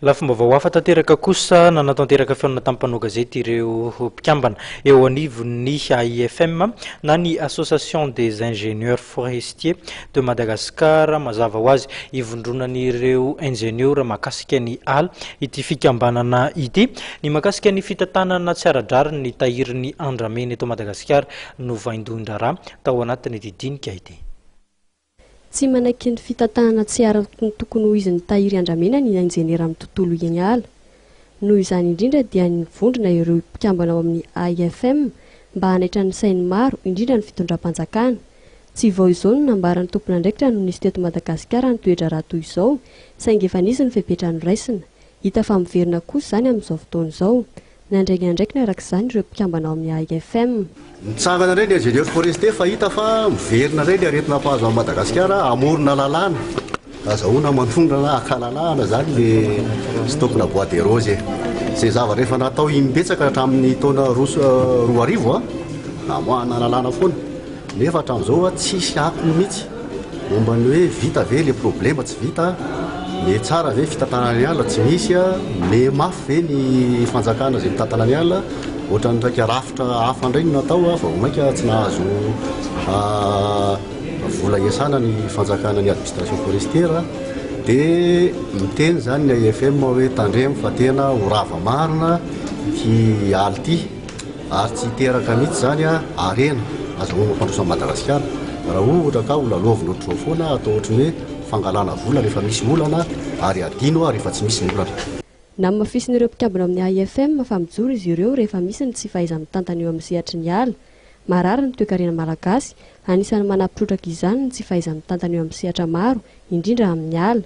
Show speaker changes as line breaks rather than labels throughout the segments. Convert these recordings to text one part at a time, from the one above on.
Lafim-baovao hafa tanteraka kosa, nanatanteraka fihaonana tamin'ny mpanao gazety ireo mpikambana eo anivon'ny AIFM na ny Association des Ingénieurs Forestiers de Madagascar. Mazava ho azy, ivondronan'ireo injeniora mahakasika ny ala ity fikambanana ity. Ny mahakasika ny fitantanana tsy ara-drariny ny tahirin'ny andramena eto Madagasikara no vaindohan-draharaha tao anatin'ity dinika ity.
Tsy manaiky ny fitantanana tsy araka ny tokony ho izy ny tahiry andramena ny injeniera amin'ny tontolo iainala. Noho izany indrindra dia nivondrona ireo mpikambana ao amin'ny AIFM mba hanaitra ny sain'ny maro, indrindra ny fitondram-panjakana. Tsy vao izao no nambaran'ny tompon'andraikitra no nisy teto Madagasikara ny toe-draharaha toy izao, saingy efa nisy ny fepetra noraisina. Hita fa miverina kosa izany amin'izao fotoana izao. Nandray ny andraikiny araka izany ireo mpikambana ao amin'ny AIFM.
Nitsangana indray ny ingénieur forestier fa hita fa miverina indray ny aretina mpahazo an'i Madagasikara hamorona lalàna. Azahoana manondrana ankalalahana izany le stock-na bois de rose e. Izay zavatra efa natao imbetsaka hatramin'ny taona 2002 a, namoahana lalàna foana. Nefa hatramin'izao tsisy akony mihitsy momba ny hoe vita ve le problema tsy vita, miha tsara ve fitantanana ny ala tsy misy, miha mafy ve ny fanjakana izay mitantana ny ala, ohatran'ny raika rafitra hafa indray no natao vao mainka tsy nahazo vola hiasana ny fanjakana ny administration forestière, dia miteny izany ny AIFM hoe tandremo fa tena ho rava marina ity ala ity. Ary tsy hiteraka mihitsy izany harena azahoana mampandroso an'i Madagasikara raha ohatra ka ho lalaovina ohatr'izao foana, atao ohatry ny hoe fangalana vola rehefa misy olana ary adino rehefa tsy misy ny olana.
Namafisin'ireo mpikambana ao amin'ny AIFM fa mijoro izy ireo rehefa misy ny tsy fahaiza-mitantana eo amin'ny sehatry ny ala. Marary ny toekarena malagasy, anisan'ny manampy trotraka izany ny tsy fahaiza-mitantana eo amin'ny sehatra maro, indrindra amin'ny ala.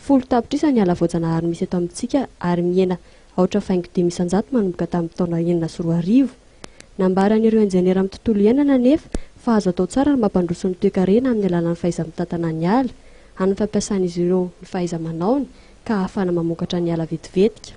10 tapitrisa ny ala voajanahary misy eto amintsika ary mihena 4.5% manomboka tamin'ny taona 2006. Nambaran'ireo injeniera amin'ny tontolo iainana anefa fa azo atao tsara ny mampandroso ny toekarena amin'ny alalan'ny fahaiza-mitantana ny ala, amin'ny fampiasan'izy ireo ny fahaiza-manaony ka ahafahana mamokatra ny ala vetivetika.